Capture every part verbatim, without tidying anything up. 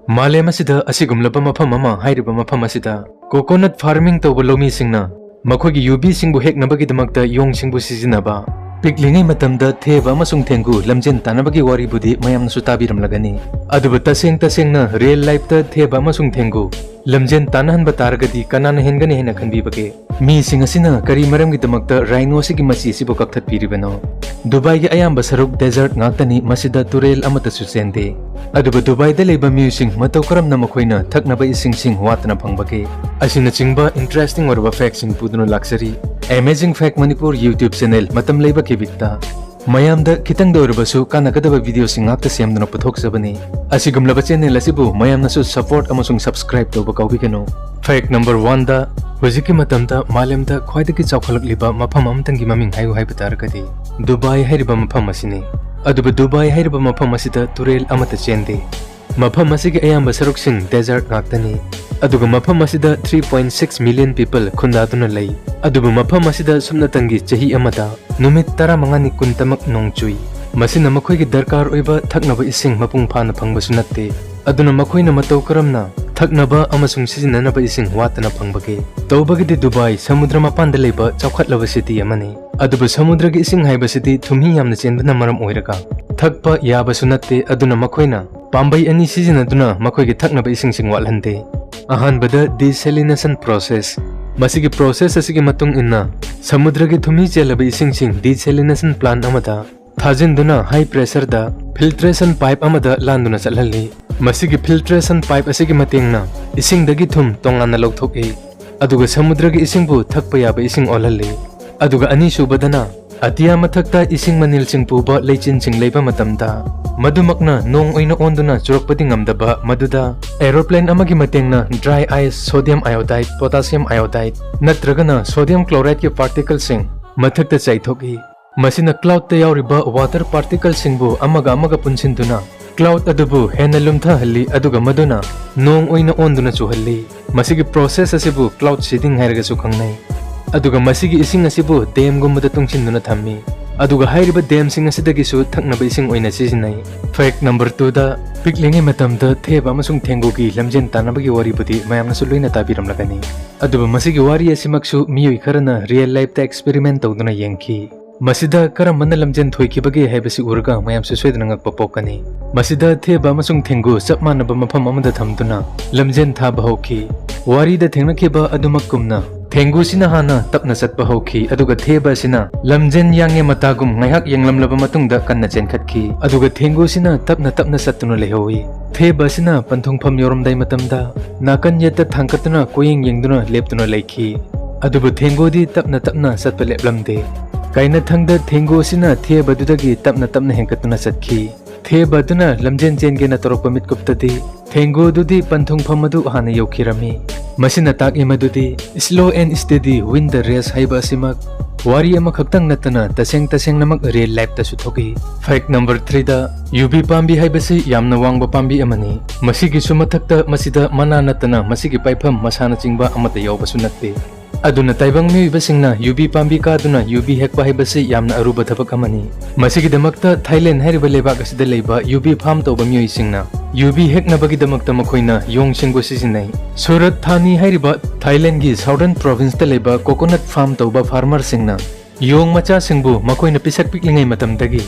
ꯃꯥꯂꯦꯝ ꯑꯁꯤꯗ ꯑꯁꯤꯒꯨꯝꯂꯕ ꯃꯐꯝ ꯑꯃ ꯍꯥꯏꯔꯤꯕ ꯃꯐꯝ ꯑꯁꯤꯗ coconut farming ꯇꯧꯕ ꯂꯧꯃꯤꯁꯤꯡꯅ ꯃꯈꯣꯏꯒꯤ ꯌꯨꯕꯤꯁꯤꯡꯕꯨ ꯍꯦꯛꯅꯕꯒꯤꯗꯃꯛꯇ ꯌꯣꯡꯁꯤꯡꯕꯨ ꯁꯤꯖꯤꯟꯅꯕ, ꯄꯤꯛꯂꯤꯉꯩ ꯃꯇꯝꯗ ꯊꯦꯕ ꯑꯃꯁꯨꯡ ꯊꯦꯡꯒꯨ ꯂꯝꯖꯦꯟ ꯇꯥꯟꯅꯕꯒꯤ ꯋꯥꯔꯤꯕꯨꯗꯤ ꯃꯌꯥꯝꯅꯁꯨ ꯇꯥꯕꯤꯔꯝꯂꯒꯅꯤ꯫ ꯑꯗꯨꯕꯨ ꯇꯁꯦꯡ ꯇꯁꯦꯡꯅ real lifeꯇ ꯊꯦꯕ ꯑꯃꯁꯨꯡ ꯊꯦꯡꯒꯨ ꯂꯝꯖꯦꯟ ꯇꯥꯟꯅꯍꯟꯕ ꯇꯥꯔꯒꯗꯤ ꯀꯅꯥꯅ ꯍꯦꯟꯒꯅꯤ ꯍꯥꯏꯅ ꯈꯟꯕꯤꯕꯒꯦ? ꯃꯤꯁꯤꯡ ꯑꯁꯤꯅ ꯀꯔꯤ ꯃꯔꯝꯒꯤꯗꯃꯛꯇ rhino ꯑꯁꯤꯒꯤ ꯃꯆꯤ ꯑꯁꯤꯕꯨ ꯀꯛꯊꯠꯄꯤꯔꯤꯕꯅꯣ? ꯗꯨꯕꯥꯏꯒꯤ ꯑꯌꯥꯝꯕ ꯁꯔꯨꯛ desert ꯉꯥꯛꯇꯅꯤ, ꯃꯁꯤꯗ ꯇꯨꯔꯦꯜ ꯑꯃꯠꯇꯁꯨ ꯆꯦꯟꯗꯦ꯫ ꯑꯗꯨꯕꯨ ꯗꯨꯕꯥꯏꯗ ꯂꯩꯕ ꯃꯤꯑꯣꯏꯁꯤꯡ ꯃꯇꯧ ꯀꯔꯝꯅ ꯃꯈꯣꯏꯅ ꯊꯛꯅꯕ ꯏꯁꯤꯡꯁꯤꯡ ꯋꯥꯠꯇꯅ ꯐꯪꯕꯒꯦ? ꯑꯁꯤꯅꯆꯤꯡꯕ interesting ꯑꯣꯏꯔꯕ factꯁꯤꯡ ꯄꯨꯗꯨꯅ ꯂꯥꯛꯆꯔꯤ Amazing Fact Manipur YouTube channel ꯃꯇꯝ ꯂꯩꯕ ꯈꯤꯕꯤꯛꯇ꯫ ꯃꯌꯥꯝꯗ ꯈꯤꯇꯪꯗ ꯑꯣꯏꯔꯕꯁꯨ ꯀꯥꯟꯅꯒꯗꯕ videoꯁꯤꯡ ꯉꯥꯛꯇ ꯁꯦꯝꯗꯨꯅ ꯄꯨꯊꯣꯛꯆꯕꯅꯤ꯫ ꯑꯁꯤꯒꯨꯝꯂꯕ channel ꯑꯁꯤꯕꯨ ꯃꯌꯥꯝꯅꯁꯨ support ꯑꯃꯁꯨꯡ subscribe ꯇꯧꯕ ꯀꯥꯎꯕꯤꯒꯅꯨ꯫ Fact number oneꯗ, ꯍꯧꯖꯤꯛꯀꯤ ꯃꯇꯝꯗ ꯃꯥꯂꯦꯝꯗ ꯈ꯭ꯋꯥꯏꯗꯒꯤ ꯆꯥꯎꯈꯠꯂꯛꯂꯤꯕ ꯃꯐꯝ ꯑꯃꯇꯪꯒꯤ ꯃꯃꯤꯡ ꯍꯥꯏꯌꯨ ꯍꯥꯏꯕ ꯇꯥꯔꯒꯗꯤ ꯗꯨꯕꯥꯏ ꯍꯥꯏꯔꯤꯕ ꯃꯐꯝ ꯑꯁꯤꯅꯤ꯫ ꯑꯗꯨꯕꯨ ꯗꯨꯕꯥꯏ ꯍꯥꯏꯔꯤꯕ ꯃꯐꯝ ꯑꯁꯤꯗ ꯇꯨꯔꯦꯜ ꯑꯃꯠꯇ ꯆꯦꯟꯗꯦ꯫ ꯃꯐꯝ ꯑꯁꯤꯒꯤ ꯑꯌꯥꯝꯕ ꯁꯔꯨꯛꯁꯤꯡ desert ꯉꯥꯛꯇꯅꯤ꯫ ꯑꯗꯨꯒ ꯃꯐꯝ ꯑꯁꯤꯗ three point six million people ꯈꯨꯟꯗꯥꯗꯨꯅ ꯂꯩ꯫ ꯑꯗꯨꯕꯨ ꯃꯐꯝ ꯑꯁꯤꯗ ꯁꯨꯞꯅꯇꯪꯒꯤ ꯆꯍꯤ ꯑꯃꯗ ꯅꯨꯃꯤꯠ ꯇꯔꯥꯃꯉꯥꯅꯤ ꯀꯨꯟꯇꯃꯛ ꯅꯣꯡ ꯆꯨꯏ꯫ ꯃꯁꯤꯅ ꯃꯈꯣꯏꯒꯤ ꯗꯔꯀꯥꯔ ꯑꯣꯏꯕ ꯊꯛꯅꯕ ꯏꯁꯤꯡ ꯃꯄꯨꯡ ꯐꯥꯅ ꯐꯪꯕꯁꯨ ꯅꯠꯇꯦ꯫ ꯑꯗꯨꯅ ꯃꯈꯣꯏꯅ ꯃꯇꯧ ꯀꯔꯝꯅ ꯊꯛꯅꯕ ꯑꯃꯁꯨꯡ ꯁꯤꯖꯤꯟꯅꯅꯕ ꯏꯁꯤꯡ ꯋꯥꯠꯇꯅ ꯐꯪꯕꯒꯦ? ꯇꯧꯕꯒꯤꯗꯤ ꯗꯨꯕꯥꯏ ꯁꯃꯨꯗ꯭ꯔ ꯃꯄꯥꯟꯗ ꯂꯩꯕ ꯆꯥꯎꯈꯠꯂꯕ city ꯑꯃꯅꯤ꯫ ꯑꯗꯨꯕꯨ ꯁꯃꯨꯗ꯭ꯔꯒꯤ ꯏꯁꯤꯡ ꯍꯥꯏꯕꯁꯤꯗꯤ ꯊꯨꯝꯍꯤ ꯌꯥꯝꯅ ꯆꯦꯟꯕꯅ ꯃꯔꯝ ꯑꯣꯏꯔꯒ ꯊꯛꯄ ꯌꯥꯕꯁꯨ ꯅꯠꯇꯦ꯫ ꯑꯗꯨꯅ ꯃꯈꯣꯏꯅ ꯄꯥꯝꯕꯩ ꯑꯅꯤ ꯁꯤꯖꯤꯟꯅꯗꯨꯅ ꯃꯈꯣꯏꯒꯤ ꯊꯛꯅꯕ ꯏꯁꯤꯡꯁꯤꯡ ꯋꯥꯠꯍꯟꯗꯦ꯫ ꯑꯍꯥꯟꯕꯗ desalination process꯫ ꯃꯁꯤꯒꯤ process ꯑꯁꯤꯒꯤ ꯃꯇꯨꯡ ꯏꯟꯅ ꯁꯃꯨꯗ꯭ꯔꯒꯤ ꯊꯨꯝꯍꯤ ꯆꯦꯜꯂꯕ ꯏꯁꯤꯡꯁꯤꯡ desalination plant ꯑꯃꯗ ꯊꯥꯖꯤꯟꯗꯨꯅ high pressureꯗ filtration pipe ꯑꯃꯗ ꯂꯥꯟꯗꯨꯅ ꯆꯠꯍꯜꯂꯤ꯫ ꯃꯁꯤꯒꯤ filtration pipe ꯑꯁꯤꯒꯤ ꯃꯇꯦꯡꯅ ꯏꯁꯤꯡꯗꯒꯤ ꯊꯨꯝ ꯇꯣꯉꯥꯟꯅ ꯂꯧꯊꯣꯛꯏ꯫ ꯑꯗꯨꯒ ꯁꯃꯨꯗ꯭ꯔꯒꯤ ꯏꯁꯤꯡꯕꯨ ꯊꯛꯄ ꯌꯥꯕ ꯏꯁꯤꯡ ꯑꯣꯜꯍꯜꯂꯤ꯫ ꯑꯗꯨꯒ ꯑꯅꯤꯁꯨꯕꯗꯅ, ꯑꯇꯤꯌꯥ ꯃꯊꯛꯇ ꯏꯁꯤꯡ ꯃꯅꯤꯜꯁꯤꯡ ꯄꯨꯕ ꯂꯩꯆꯤꯟꯁꯤꯡ ꯂꯩꯕ ꯃꯇꯝꯗ, ꯃꯗꯨꯃꯛꯅ ꯅꯣꯡ ꯑꯣꯏꯅ ꯑꯣꯟꯗꯨꯅ ꯆꯨꯔꯛꯄꯗꯤ ꯉꯝꯗꯕ, ꯃꯗꯨꯗ aeroplane ꯑꯃꯒꯤ ꯃꯇꯦꯡꯅ dry ice, sodium iodide, potassium iodide ꯅꯠꯇ꯭ꯔꯒꯅ sodium chlorideꯀꯤ particleꯁꯤꯡ ꯃꯊꯛꯇ ꯆꯥꯏꯊꯣꯛꯏ꯫ ꯃꯁꯤꯅ cloudꯇ ꯌꯥꯎꯔꯤꯕ water particleꯁꯤꯡꯕꯨ ꯑꯃꯒ ꯑꯃꯒ ꯄꯨꯟꯁꯤꯟꯗꯨꯅ cloud ꯑꯗꯨꯕꯨ ꯍꯦꯟꯅ ꯂꯨꯝꯊꯍꯜꯂꯤ, ꯑꯗꯨꯒ ꯃꯗꯨꯅ ꯅꯣꯡ ꯑꯣꯏꯅ ꯑꯣꯟꯗꯨꯅ ꯆꯨꯍꯜꯂꯤ꯫ ꯃꯁꯤꯒꯤ process ꯑꯁꯤꯕꯨ cloud seeding ꯍꯥꯏꯔꯒꯁꯨ ꯈꯪꯅꯩ꯫ ꯑꯗꯨꯒ ꯃꯁꯤꯒꯤ ꯏꯁꯤꯡ ꯑꯁꯤꯕꯨ damꯒꯨꯝꯕꯗ ꯇꯨꯡꯁꯤꯟꯗꯨꯅ ꯊꯝꯃꯤ꯫ ꯑꯗꯨꯒ ꯍꯥꯏꯔꯤꯕ ꯗꯦꯝꯁꯤꯡ ꯑꯁꯤꯗꯒꯤꯁꯨ ꯊꯛꯅꯕ ꯏꯁꯤꯡ ꯑꯣꯏꯅ ꯁꯤꯖꯤꯟꯅꯩ꯫ Fact number two ꯗ, ꯄꯤꯛꯂꯤꯉꯩ ꯃꯇꯝꯗ ꯊꯦꯕ ꯑꯃꯁꯨꯡ ꯊꯦꯡꯒꯨꯒꯤ ꯂꯝꯖꯦꯟ ꯇꯥꯟꯅꯕꯒꯤ ꯋꯥꯔꯤꯕꯨꯗꯤ ꯃꯌꯥꯝꯅꯁꯨ ꯂꯣꯏꯅ ꯇꯥꯕꯤꯔꯝꯂꯒꯅꯤ꯫ ꯑꯗꯨꯕꯨ ꯃꯁꯤꯒꯤ ꯋꯥꯔꯤ ꯑꯁꯤꯃꯛꯁꯨ ꯃꯤꯑꯣꯏ ꯈꯔꯅ real lifeꯇ experiment ꯇꯧꯗꯨꯅ ꯌꯦꯡꯈꯤ꯫ ꯃꯁꯤꯗ ꯀꯔꯝꯕꯅ ꯂꯝꯖꯦꯟ ꯊꯣꯏꯈꯤꯕꯒꯦ ꯍꯥꯏꯕꯁꯤ ꯎꯔꯒ ꯃꯌꯥꯝꯁꯨ ꯁꯣꯏꯗꯅ ꯉꯛꯄ ꯄꯣꯛꯀꯅꯤ꯫ ꯃꯁꯤꯗ ꯊꯦꯕ ꯑꯃꯁꯨꯡ ꯊꯦꯡꯒꯨ ꯆꯞ ꯃꯥꯟꯅꯕ ꯃꯐꯝ ꯑꯃꯗ ꯊꯝꯗꯨꯅ ꯂꯝꯖꯦꯟ ꯊꯥꯕ ꯍꯧꯈꯤ꯫ ꯋꯥꯔꯤꯗ ꯊꯦꯡꯅꯈꯤꯕ ꯑꯗꯨꯃꯛꯀꯨꯝꯅ ꯊꯦꯡꯒꯨꯁꯤꯅ ꯍꯥꯟꯅ ꯇꯞꯅ ꯆꯠꯄ ꯍꯧꯈꯤ, ꯑꯗꯨꯒ ꯊꯦꯕ ꯑꯁꯤꯅ ꯂꯝꯖꯦꯟ ꯌꯥꯡꯉꯦ ꯃꯇꯥꯒꯨꯝ ꯉꯥꯏꯍꯥꯛ ꯌꯦꯡꯂꯝꯂꯕ ꯃꯇꯨꯡꯗ ꯀꯟꯅ ꯆꯦꯟꯈꯠꯈꯤ꯫ ꯑꯗꯨꯒ ꯊꯦꯡꯒꯨꯁꯤꯅ ꯇꯞꯅ ꯇꯞꯅ ꯆꯠꯇꯨꯅ ꯂꯩꯍꯧꯏ꯫ ꯊꯦꯕ ꯑꯁꯤꯅ ꯄꯟꯊꯨꯡꯐꯝ ꯌꯧꯔꯝꯗꯥꯏ ꯃꯇꯝꯗ ꯅꯥꯀꯟ ꯌꯦꯠꯇ ꯊꯥꯡꯀꯠꯇꯨꯅ ꯀꯣꯏꯌꯦꯡ ꯌꯦꯡꯗꯨꯅ ꯂꯦꯞꯇꯨꯅ ꯂꯩꯈꯤ꯫ ꯑꯗꯨꯕꯨ ꯊꯦꯡꯒꯨꯗꯤ ꯇꯞꯅ ꯇꯞꯅ ꯆꯠꯄ ꯂꯦꯞꯂꯝꯗꯦ꯫ ꯀꯥꯏꯅꯊꯪꯗ ꯊꯦꯡꯒꯨ ꯑꯁꯤꯅ ꯊꯦꯕ ꯑꯗꯨꯗꯒꯤ ꯇꯞꯅ ꯇꯞꯅ ꯍꯦꯟꯀꯠꯇꯨꯅ ꯆꯠꯈꯤ꯫ ꯊꯦꯕ ꯑꯗꯨꯅ ꯂꯝꯖꯦꯟ ꯆꯦꯟꯒꯦꯅ ꯇꯧꯔꯛꯄ ꯃꯤꯠꯀꯨꯞꯇꯗꯤ ꯊꯦꯡꯒꯨ ꯑꯗꯨꯗꯤ ꯄꯟꯊꯨꯡꯐꯝ ꯑꯗꯨ ꯍꯥꯟꯅ ꯌꯧꯈꯤꯔꯝꯃꯤ꯫ ꯃꯁꯤꯅ ꯇꯥꯛꯏ ꯃꯗꯨꯗꯤ slow and steady win the race ꯍꯥꯏꯕ ꯑꯁꯤꯃꯛ ꯋꯥꯔꯤ ꯑꯃꯈꯛꯇꯪ ꯅꯠꯇꯅ ꯇꯁꯦꯡ ꯇꯁꯦꯡꯅꯃꯛ real lifeꯇꯁꯨ ꯊꯣꯛꯏ꯫ Fact number threeꯗ, ꯌꯨꯕꯤ ꯄꯥꯝꯕꯤ ꯍꯥꯏꯕꯁꯤ ꯌꯥꯝꯅ ꯋꯥꯡꯕ ꯄꯥꯝꯕꯤ ꯑꯃꯅꯤ꯫ ꯃꯁꯤꯒꯤꯁꯨ ꯃꯊꯛꯇ ꯃꯁꯤꯗ ꯃꯅꯥ ꯅꯠꯇꯅ ꯃꯁꯤꯒꯤ ꯄꯥꯏꯐꯝ ꯃꯁꯥꯅꯆꯤꯡꯕ ꯑꯃꯠꯇ ꯌꯥꯎꯕꯁꯨ ꯅꯠꯇꯦ꯫ ꯑꯗꯨꯅ ꯇꯥꯏꯕꯪ ꯃꯤꯑꯣꯏꯕꯁꯤꯡꯅ ꯌꯨꯕꯤ ꯄꯥꯝꯕꯤ ꯀꯥꯗꯨꯅ ꯌꯨꯕꯤ ꯍꯦꯛꯄ ꯍꯥꯏꯕꯁꯤ ꯌꯥꯝꯅ ꯑꯔꯨꯕ ꯊꯕꯛ ꯑꯃꯅꯤ꯫ ꯃꯁꯤꯒꯤꯗꯃꯛꯇ ꯊꯥꯏꯂꯦꯟ ꯍꯥꯏꯔꯤꯕ ꯂꯩꯕꯥꯛ ꯑꯁꯤꯗ ꯂꯩꯕ ꯌꯨꯕꯤ farm ꯇꯧꯕ ꯃꯤꯑꯣꯏꯁꯤꯡꯅ ꯌꯨꯕꯤ ꯍꯦꯛꯅꯕꯒꯤꯗꯃꯛꯇ ꯃꯈꯣꯏꯅ ꯌꯣꯡꯁꯤꯡꯕꯨ ꯁꯤꯖꯤꯟꯅꯩ꯫ ꯁꯨꯔꯠ ꯊꯥꯅꯤ ꯍꯥꯏꯔꯤꯕ ꯊꯥꯏꯂꯦꯟꯒꯤ southern provinceꯇ ꯂꯩꯕ coconut farm ꯇꯧꯕ farmerꯁꯤꯡꯅ ꯌꯣꯡ ꯃꯆꯥꯁꯤꯡꯕꯨ ꯃꯈꯣꯏꯅ ꯄꯤꯁꯛ ꯄꯤꯛꯂꯤꯉꯩ ꯃꯇꯝꯗꯒꯤ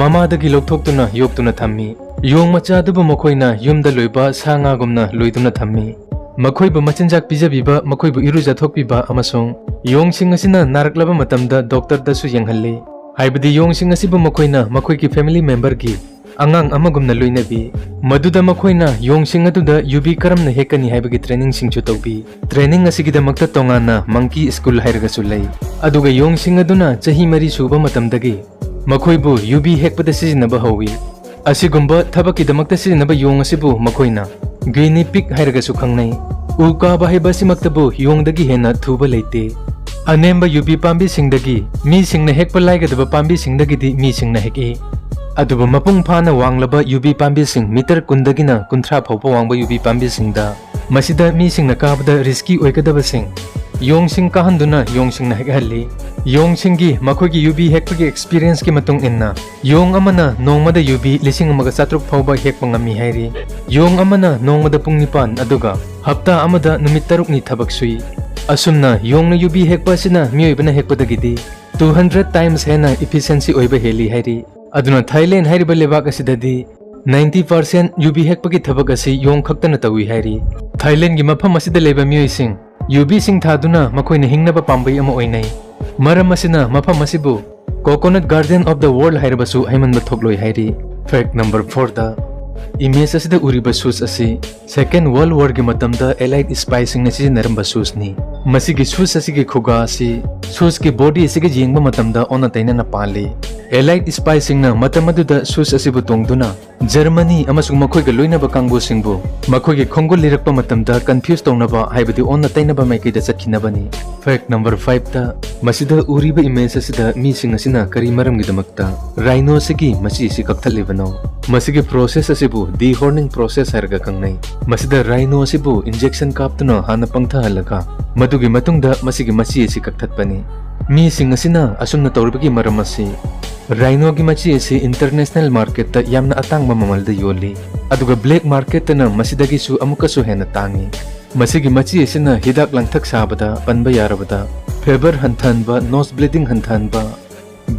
ꯃꯃꯥꯗꯒꯤ ꯂꯧꯊꯣꯛꯇꯨꯅ ꯌꯣꯛꯇꯨꯅ ꯊꯝꯃꯤ꯫ ꯌꯣꯡ ꯃꯆꯥ ꯑꯗꯨꯕꯨ ꯃꯈꯣꯏꯅ ꯌꯨꯝꯗ ꯂꯣꯏꯕ ꯁꯥ ꯉꯥꯒꯨꯝꯅ ꯂꯣꯏꯗꯨꯅ ꯊꯝꯃꯤ꯫ ꯃꯈꯣꯏꯕꯨ ꯃꯆꯤꯟꯖꯥꯛ ꯄꯤꯖꯕꯤꯕ, ꯃꯈꯣꯏꯕꯨ ꯏꯔꯨꯖꯊꯣꯛꯄꯤꯕ ꯑꯃꯁꯨꯡ ꯌꯣꯡꯁꯤꯡ ꯑꯁꯤꯅ ꯅꯥꯔꯛꯂꯕ ꯃꯇꯝꯗ doctorꯗꯁꯨ ꯌꯦꯡꯍꯜꯂꯤ꯫ ꯍꯥꯏꯕꯗꯤ ꯌꯣꯡꯁꯤꯡ ꯑꯁꯤꯕꯨ ꯃꯈꯣꯏꯅ ꯃꯈꯣꯏꯒꯤ family memberꯒꯤ ꯑꯉꯥꯡ ꯑꯃꯒꯨꯝꯅ ꯂꯣꯏꯅꯕꯤ꯫ ꯃꯗꯨꯗ ꯃꯈꯣꯏꯅ ꯌꯣꯡꯁꯤꯡ ꯑꯗꯨꯗ ꯌꯨꯕꯤ ꯀꯔꯝꯅ ꯍꯦꯛꯀꯅꯤ ꯍꯥꯏꯕꯒꯤ trainingꯁꯤꯡꯁꯨ ꯇꯧꯕꯤ꯫ Training ꯑꯁꯤꯒꯤꯗꯃꯛꯇ ꯇꯣꯉꯥꯟꯅ monkey school ꯍꯥꯏꯔꯒꯁꯨ ꯂꯩ꯫ ꯑꯗꯨꯒ ꯌꯣꯡꯁꯤꯡ ꯑꯗꯨꯅ ꯆꯍꯤ ꯃꯔꯤ ꯁꯨꯕ ꯃꯇꯝꯗꯒꯤ ꯃꯈꯣꯏꯕꯨ ꯌꯨꯕꯤ ꯍꯦꯛꯄꯗ ꯁꯤꯖꯤꯟꯅꯕ ꯍꯧꯏ꯫ ꯑꯁꯤꯒꯨꯝꯕ ꯊꯕꯛꯀꯤꯗꯃꯛꯇ ꯁꯤꯖꯤꯟꯅꯕ ꯌꯣꯡ ꯑꯁꯤꯕꯨ ꯃꯈꯣꯏꯅ guinea pig ꯍꯥꯏꯔꯒꯁꯨ ꯈꯪꯅꯩ꯫ ꯎ ꯀꯥꯕ ꯍꯥꯏꯕ ꯑꯁꯤꯃꯛꯇꯕꯨ ꯌꯣꯡꯗꯒꯤ ꯍꯦꯟꯅ ꯊꯨꯕ ꯂꯩꯇꯦ꯫ ꯑꯅꯦꯝꯕ ꯌꯨꯕꯤ ꯄꯥꯝꯕꯤꯁꯤꯡꯗꯒꯤ ꯃꯤꯁꯤꯡꯅ ꯍꯦꯛꯄ ꯂꯥꯏꯒꯗꯕ ꯄꯥꯝꯕꯤꯁꯤꯡꯗꯒꯤꯗꯤ ꯃꯤꯁꯤꯡꯅ ꯍꯦꯛꯏ꯫ ꯑꯗꯨꯕꯨ ꯃꯄꯨꯡ ꯐꯥꯅ ꯋꯥꯡꯂꯕ ꯌꯨꯕꯤ ꯄꯥꯝꯕꯤꯁꯤꯡ meter ꯀꯨꯟꯗꯒꯤꯅ ꯀꯨꯟꯊ꯭ꯔꯥ ꯐꯥꯎꯕ ꯋꯥꯡꯕ ꯌꯨꯕꯤ ꯄꯥꯝꯕꯤꯁꯤꯡꯗ, ꯃꯁꯤꯗ ꯃꯤꯁꯤꯡꯅ ꯀꯥꯕꯗ risky ꯑꯣꯏꯒꯗꯕꯁꯤꯡ ꯌꯣꯡꯁꯤꯡ ꯀꯥꯍꯟꯗꯨꯅ ꯌꯣꯡꯁꯤꯡꯅ ꯍꯦꯛꯍꯜꯂꯤ꯫ ꯌꯣꯡꯁꯤꯡꯒꯤ ꯃꯈꯣꯏꯒꯤ ꯌꯨꯕꯤ ꯍꯦꯛꯄꯒꯤ experienceꯀꯤ ꯃꯇꯨꯡ ꯏꯟꯅ, ꯌꯣꯡ ꯑꯃꯅ ꯅꯣꯡꯃꯗ ꯌꯨꯕꯤ ꯂꯤꯁꯤꯡ ꯑꯃꯒ ꯆꯥꯇ꯭ꯔꯨꯛ ꯐꯥꯎꯕ ꯍꯦꯛꯄ ꯉꯝꯃꯤ ꯍꯥꯏꯔꯤ꯫ ꯌꯣꯡ ꯑꯃꯅ ꯅꯣꯡꯃꯗ ꯄꯨꯡ ꯅꯤꯄꯥꯟ ꯑꯗꯨꯒ ꯍꯞꯇꯥ ꯑꯃꯗ ꯅꯨꯃꯤꯠ ꯇꯔꯨꯛꯅꯤ ꯊꯕꯛ ꯁꯨꯏ꯫ ꯑꯁꯨꯝꯅ ꯌꯣꯡꯅ ꯌꯨꯕꯤ ꯍꯦꯛꯄ ꯑꯁꯤꯅ ꯃꯤꯑꯣꯏꯕꯅ ꯍꯦꯛꯄꯗꯒꯤꯗꯤ two hundred times ꯍꯦꯟꯅ efficiency ꯑꯣꯏꯕ ꯍꯦꯜꯂꯤ ꯍꯥꯏꯔꯤ꯫ ꯑꯗꯨꯅ ꯊꯥꯏꯂꯦꯟ ꯍꯥꯏꯔꯤꯕ ꯂꯩꯕꯥꯛ ꯑꯁꯤꯗꯗꯤ ninety percent ꯌꯨꯕꯤ ꯍꯦꯛꯄꯒꯤ ꯊꯕꯛ ꯑꯁꯤ ꯌꯣꯡ ꯈꯛꯇꯅ ꯇꯧꯏ ꯍꯥꯏꯔꯤ꯫ ꯊꯥꯏꯂꯦꯟꯒꯤ ꯃꯐꯝ ꯑꯁꯤꯗ ꯂꯩꯕ ꯃꯤꯑꯣꯏꯁꯤꯡ ꯌꯨꯕꯤꯁꯤꯡ ꯊꯥꯗꯨꯅ ꯃꯈꯣꯏꯅ ꯍꯤꯡꯅꯕ ꯄꯥꯝꯕꯩ ꯑꯃ ꯑꯣꯏꯅꯩ꯫ ꯃꯔꯝ ꯑꯁꯤꯅ ꯃꯐꯝ ꯑꯁꯤꯕꯨ Coconut Garden of the World ꯍꯥꯏꯔꯕꯁꯨ ꯍꯥꯏꯃꯟꯕ ꯊꯣꯛꯂꯣꯏ ꯍꯥꯏꯔꯤ꯫ Fact number fourꯗ, image ꯑꯁꯤꯗ ꯎꯔꯤꯕ shoes ꯑꯁꯤ Second World Warꯒꯤ ꯃꯇꯝꯗ Allied spyꯁꯤꯡꯅ ꯁꯤꯖꯤꯟꯅꯔꯝꯕ shoesꯅꯤ꯫ ꯃꯁꯤꯒꯤ shoes ꯑꯁꯤꯒꯤ ꯈꯨꯒꯥ ꯑꯁꯤ shoesꯀꯤ body ꯑꯁꯤꯒ ꯌꯦꯡꯕ ꯃꯇꯝꯗ ꯑꯣꯟꯅ ꯇꯩꯅꯅ ꯄꯥꯜꯂꯤ꯫ Allied spyꯁꯤꯡꯅ ꯃꯇꯝ ꯑꯗꯨꯗ shoes ꯑꯁꯤꯕꯨ ꯇꯣꯡꯗꯨꯅ ꯖꯔꯃꯅꯤ ꯑꯃꯁꯨꯡ ꯃꯈꯣꯏꯒ ꯂꯣꯏꯅꯕ ꯀꯥꯡꯕꯨꯁꯤꯡꯕꯨ ꯃꯈꯣꯏꯒꯤ ꯈꯣꯡꯒꯨꯜ ꯂꯤꯔꯛꯄ ꯃꯇꯝꯗ confuse ꯇꯧꯅꯕ, ꯍꯥꯏꯕꯗꯤ ꯑꯣꯟꯅ ꯇꯩꯅꯕ ꯃꯥꯏꯀꯩꯗ ꯆꯠꯈꯤꯅꯕꯅꯤ꯫ Fact number fiveꯇ, ꯃꯁꯤꯗ ꯎꯔꯤꯕ image ꯑꯁꯤꯗ ꯃꯤꯁꯤꯡ ꯑꯁꯤꯅ ꯀꯔꯤ ꯃꯔꯝꯒꯤꯗꯃꯛꯇ rhino ꯑꯁꯤꯒꯤ ꯃꯆꯤ ꯑꯁꯤ ꯀꯛꯊꯠꯂꯤꯕꯅꯣ? ꯃꯁꯤꯒꯤ process ꯑꯁꯤꯕꯨ dehorning process ꯍꯥꯏꯔꯒ ꯈꯪꯅꯩ꯫ ꯃꯁꯤꯗ rhino ꯑꯁꯤꯕꯨ injection ꯀꯥꯞꯇꯨꯅ ꯍꯥꯟꯅ ꯄꯪꯊꯍꯜꯂꯒ, ꯃꯗꯨꯒꯤ ꯃꯇꯨꯡꯗ ꯃꯁꯤꯒꯤ ꯃꯆꯤ ꯑꯁꯤ ꯀꯛꯊꯠꯄꯅꯤ꯫ ꯃꯤꯁꯤꯡ ꯑꯁꯤꯅ ꯑꯁꯨꯝꯅ ꯇꯧꯔꯤꯕꯒꯤ ꯃꯔꯝ ꯑꯁꯤ, rhinoꯒꯤ ꯃꯆꯤ ꯑꯁꯤ international marketꯇ ꯌꯥꯝꯅ ꯑꯇꯥꯡꯕ ꯃꯃꯜꯗ ꯌꯣꯜꯂꯤ, ꯑꯗꯨꯒ black marketꯇꯅ ꯃꯁꯤꯗꯒꯤꯁꯨ ꯑꯃꯨꯛꯀꯁꯨ ꯍꯦꯟꯅ ꯇꯥꯡꯏ꯫ ꯃꯁꯤꯒꯤ ꯃꯆꯤ ꯑꯁꯤꯅ ꯍꯤꯗꯥꯛ ꯂꯥꯡꯊꯛ ꯁꯥꯕꯗ, ꯄꯟꯕ ꯌꯥꯔꯕꯗ, fever ꯍꯟꯊꯍꯟꯕ, nose bleeding ꯍꯟꯊꯍꯟꯕ,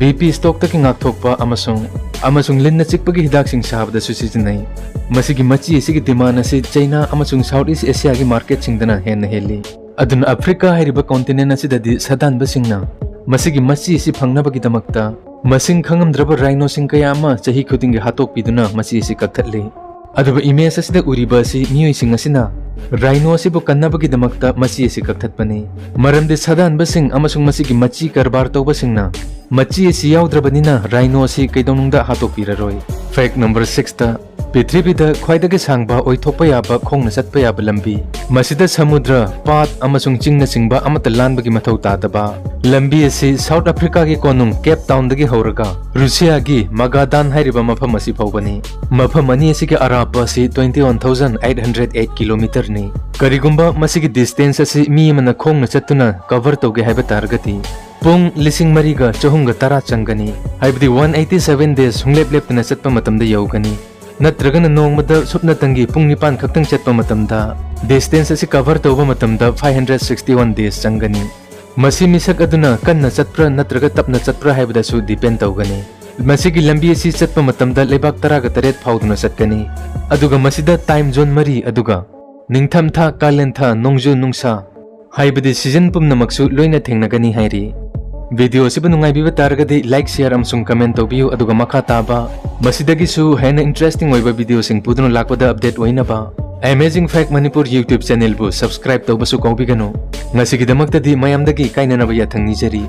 BP strokeꯇꯒꯤ ꯉꯥꯛꯊꯣꯛꯄ ꯑꯃꯁꯨꯡ, ꯑꯃꯁꯨꯡ ꯂꯤꯟꯅ ꯆꯤꯛꯄꯒꯤ ꯍꯤꯗꯥꯛꯁꯤꯡ ꯁꯥꯕꯗꯁꯨ ꯁꯤꯖꯤꯟꯅꯩ꯫ ꯃꯁꯤꯒꯤ ꯃꯆꯤ ꯑꯁꯤꯒꯤ demand ꯑꯁꯤ ꯆꯩꯅꯥ ꯑꯃꯁꯨꯡ South East Asiaꯒꯤ marketꯁꯤꯡꯗꯅ ꯍꯦꯟꯅ ꯍꯦꯜꯂꯤ꯫ ꯑꯗꯨꯅ Africa ꯍꯥꯏꯔꯤꯕ continent ꯑꯁꯤꯗꯗꯤ ꯁꯥꯗꯥꯟꯕꯁꯤꯡꯅ ꯃꯁꯤꯒꯤ ꯃꯆꯤ ꯑꯁꯤ ꯐꯪꯅꯕꯒꯤꯗꯃꯛꯇ ꯃꯁꯤꯡ ꯈꯪꯉꯝꯗ꯭ꯔꯕ rhinoꯁꯤꯡ ꯀꯌꯥ ꯑꯃ ꯆꯍꯤ ꯈꯨꯗꯤꯡꯒꯤ ꯍꯥꯠꯇꯣꯛꯄꯤꯗꯨꯅ ꯃꯆꯤ ꯑꯁꯤ ꯀꯛꯊꯠꯂꯤ꯫ ꯑꯗꯨꯒ image ꯑꯁꯤꯗ ꯎꯔꯤꯕ ꯑꯁꯤ ꯃꯤꯑꯣꯏꯁꯤꯡ ꯑꯁꯤꯅ rhino ꯑꯁꯤꯕꯨ ꯀꯟꯅꯕꯒꯤꯗꯃꯛꯇ ꯃꯆꯤ ꯑꯁꯤ ꯀꯛꯊꯠꯄꯅꯤ꯫ ꯃꯔꯝꯗꯤ ꯁꯥꯗꯥꯟꯕꯁꯤꯡ ꯑꯃꯁꯨꯡ ꯃꯁꯤꯒꯤ ꯃꯆꯤ ꯀꯔꯕꯥꯔ ꯇꯧꯕꯁꯤꯡꯅ ꯃꯆꯤ ꯑꯁꯤ ꯌꯥꯎꯗ꯭ꯔꯕꯅꯤꯅ rhino ꯑꯁꯤ ꯀꯩꯗꯧꯅꯨꯡꯗ ꯍꯥꯠꯇꯣꯛꯄꯤꯔꯔꯣꯏ꯫ Fact number sixꯇ, ꯄ꯭ꯔꯤꯊꯤꯕꯤꯗ ꯈ꯭ꯋꯥꯏꯗꯒꯤ ꯁꯥꯡꯕ ꯑꯣꯏꯊꯣꯛꯄ ꯌꯥꯕ ꯈꯣꯡꯅ ꯆꯠꯄ ꯌꯥꯕ ꯂꯝꯕꯤ, ꯃꯁꯤꯗ ꯁꯃꯨꯗ꯭ꯔ, ꯄꯥꯠ ꯑꯃꯁꯨꯡ ꯆꯤꯡꯅꯆꯤꯡꯕ ꯑꯃꯠꯇ ꯂꯥꯟꯕꯒꯤ ꯃꯊꯧ ꯇꯥꯗꯕ ꯂꯝꯕꯤ ꯑꯁꯤ South Africaꯒꯤ ꯀꯣꯅꯨꯡ Cape Townꯗꯒꯤ ꯍꯧꯔꯒ Russiaꯒꯤ Magadan ꯍꯥꯏꯔꯤꯕ ꯃꯐꯝ ꯑꯁꯤ ꯐꯥꯎꯕꯅꯤ꯫ ꯃꯐꯝ ꯑꯅꯤ ꯑꯁꯤꯒꯤ ꯑꯔꯥꯞꯄ ꯑꯁꯤ twenty one thousand eight hundred eight kilometerꯅꯤ꯫ ꯀꯔꯤꯒꯨꯝꯕ ꯃꯁꯤꯒꯤ distance ꯑꯁꯤ ꯃꯤ ꯑꯃꯅ ꯈꯣꯡꯅ ꯆꯠꯇꯨꯅ cover ꯇꯧꯒꯦ ꯍꯥꯏꯕ ꯇꯥꯔꯒꯗꯤ ꯄꯨꯡ ꯂꯤꯁꯤꯡ ꯃꯔꯤꯒ ꯆꯍꯨꯝꯒ ꯇꯔꯥ ꯆꯪꯒꯅꯤ꯫ ꯍꯥꯏꯕꯗꯤ one eighty seven days ꯁꯨꯡꯂꯦꯞ ꯂꯦꯞꯇꯅ ꯆꯠꯄ ꯃꯇꯝꯗ ꯌꯧꯒꯅꯤ꯫ ꯅꯠꯇ꯭ꯔꯒꯅ ꯅꯣꯡꯃꯗ ꯁꯨꯞꯅꯇꯪꯒꯤ ꯄꯨꯡ ꯅꯤꯄꯥꯟ ꯈꯛꯇꯪ ꯆꯠꯄ ꯃꯇꯝꯗ distance ꯑꯁꯤ cover ꯇꯧꯕ ꯃꯇꯝꯗ five hundred sixty one days ꯆꯪꯒꯅꯤ꯫ ꯃꯁꯤ ꯃꯤꯁꯛ ꯑꯗꯨꯅ ꯀꯟꯅ ꯆꯠꯄ꯭ꯔꯥ ꯅꯠꯇ꯭ꯔꯒ ꯇꯞꯅ ꯆꯠꯄ꯭ꯔꯥ ꯍꯥꯏꯕꯗꯁꯨ depend ꯇꯧꯒꯅꯤ꯫ ꯃꯁꯤꯒꯤ ꯂꯝꯕꯤ ꯑꯁꯤ ꯆꯠꯄ ꯃꯇꯝꯗ ꯂꯩꯕꯥꯛ ꯇꯔꯥꯒ ꯇꯔꯦꯠ ꯐꯥꯎꯗꯨꯅ ꯆꯠꯀꯅꯤ꯫ ꯑꯗꯨꯒ ꯃꯁꯤꯗ time zone ꯃꯔꯤ, ꯑꯗꯨꯒ ꯅꯤꯡꯊꯝꯊꯥ, ꯀꯥꯂꯦꯟꯊꯥ, ꯅꯣꯡꯖꯨ ꯅꯨꯡꯁꯥ, ꯍꯥꯏꯕꯗꯤ season ꯄꯨꯝꯅꯃꯛꯁꯨ ꯂꯣꯏꯅ ꯊꯦꯡꯅꯒꯅꯤ ꯍꯥꯏꯔꯤ꯫ Video ꯑꯁꯤꯕꯨ ꯅꯨꯡꯉꯥꯏꯕꯤꯕ ꯇꯥꯔꯒꯗꯤ like, share ꯑꯃꯁꯨꯡ comment ꯇꯧꯕꯤꯌꯨ, ꯑꯗꯨꯒ ꯃꯈꯥ ꯇꯥꯕ ꯃꯁꯤꯗꯒꯤꯁꯨ ꯍꯦꯟꯅ interesting ꯑꯣꯏꯕ videoꯁꯤꯡ ꯄꯨꯗꯨꯅ ꯂꯥꯛꯄꯗ update ꯑꯣꯏꯅꯕ Amazing Fact Manipur YouTube channelꯕꯨ subscribe ꯇꯧꯕꯁꯨ ꯀꯥꯎꯕꯤꯒꯅꯨ꯫ ꯉꯁꯤꯒꯤꯗꯃꯛꯇꯗꯤ ꯃꯌꯥꯝꯗꯒꯤ ꯀꯥꯏꯅꯅꯕ ꯌꯥꯊꯪ ꯅꯤꯖꯔꯤ꯫